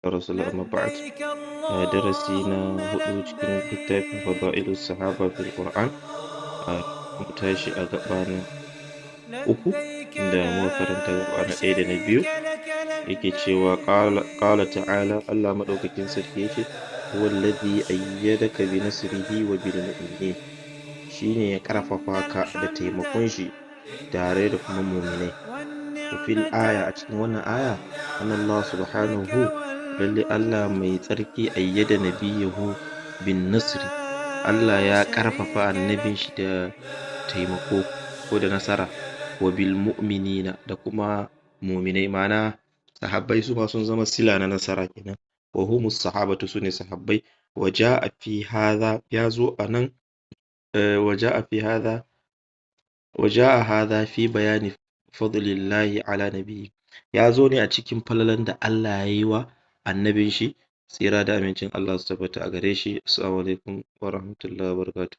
Rasulullah, amma ba'd. Darasi na huɗu cikin littafin Fada'ilus Sahaba fil Qur'an. Mu tashi a gaba na uku, inda muka karanta gaba na ɗaya da na biyu. Yake cewa qala ta'ala, Allah maɗaukakin sarki yace: "Huwa alladhi ayyadaka bi nasrihi wa bil mu'minin", shine ya ƙarfafa ka da taimakon shi tare da kuma mu'minai. Fil aya, a cikin wannan aya, Allah subhanahu, lalle Allah mai tsarki, ayyada nabiyahu bin nasri, Allah ya ƙarfafa annabin shi da taimako ko da nasara, wa bil mu'minina, da kuma mu'minai, ma'ana sahabbai su ma sun zama sila na nasara kenan. Wa humus sahabatu, sune sahabbai. Wa ja'a fi hadha, ya zo a nan, wa ja'a fi hadha, wa ja'a hadha fi bayani fadlillahi ala nabiyyi, ya zo ne a cikin falalan da Allah ya yi wa annabin shi, tsira da amincin Allah su tabbata a gare shi. Assalamu alaikum wa rahmatullahi wa barakatuh.